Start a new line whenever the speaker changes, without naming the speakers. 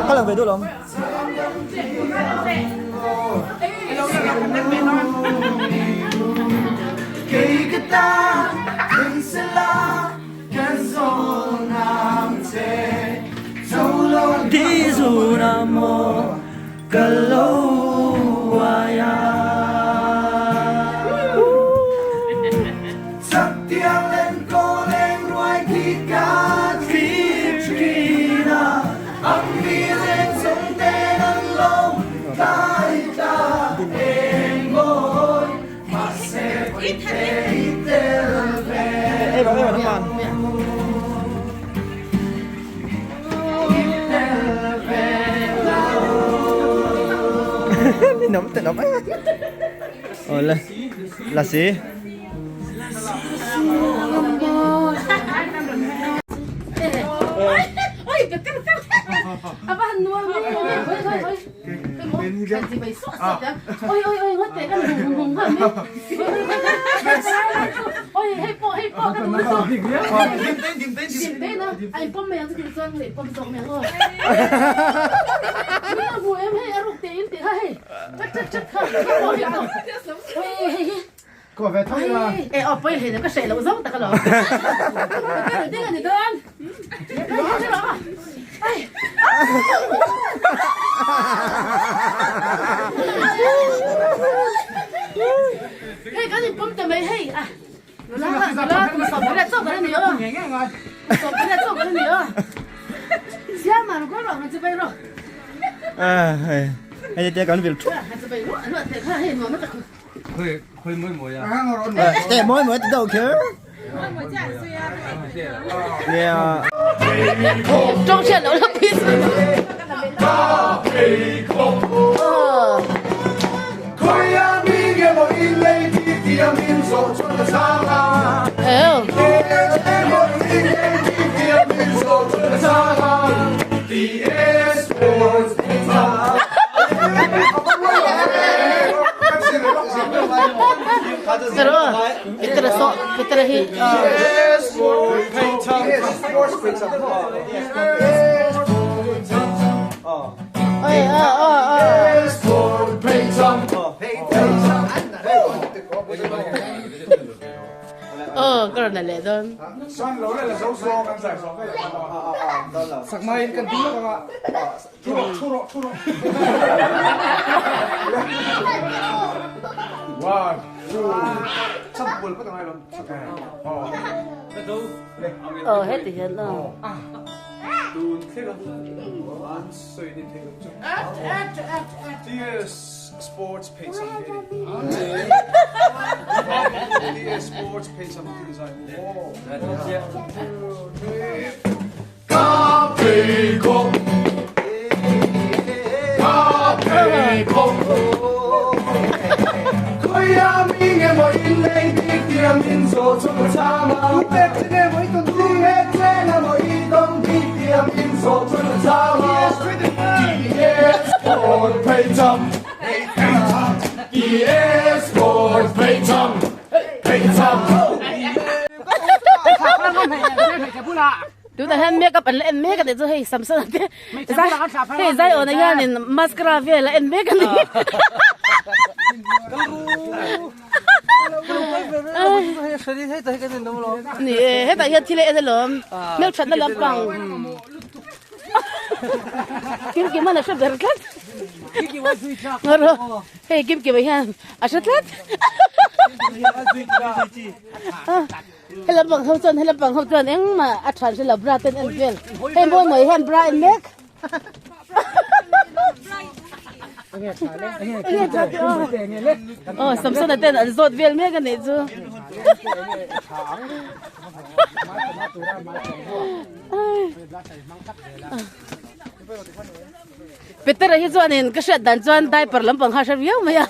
Ka lang ve duh lawm. Ninawm tenawm e. Awle lasi. Hei te kan vil thup. Te moi moi te dau kher. Yeah.
Tunah hian makeup an la en mek a nih chu hei Samson a te hei Zion ah hianin mascara vel a en mek a ni. Ni e hetah hian thil a en alawm hmelthatna lampang Kimkima a hre ber tlat hei Kimkima hian a hre tlat. He lampang ho chuan he lampang ho chuan engmah a than hre lo bra ten en vel hei mawi mawi hian bra en mek aw Samson a ten an zawt vel mek a nih chu Petera hi chuanin ka hriat dan chuan diaper lampang kha a hre viau mai a.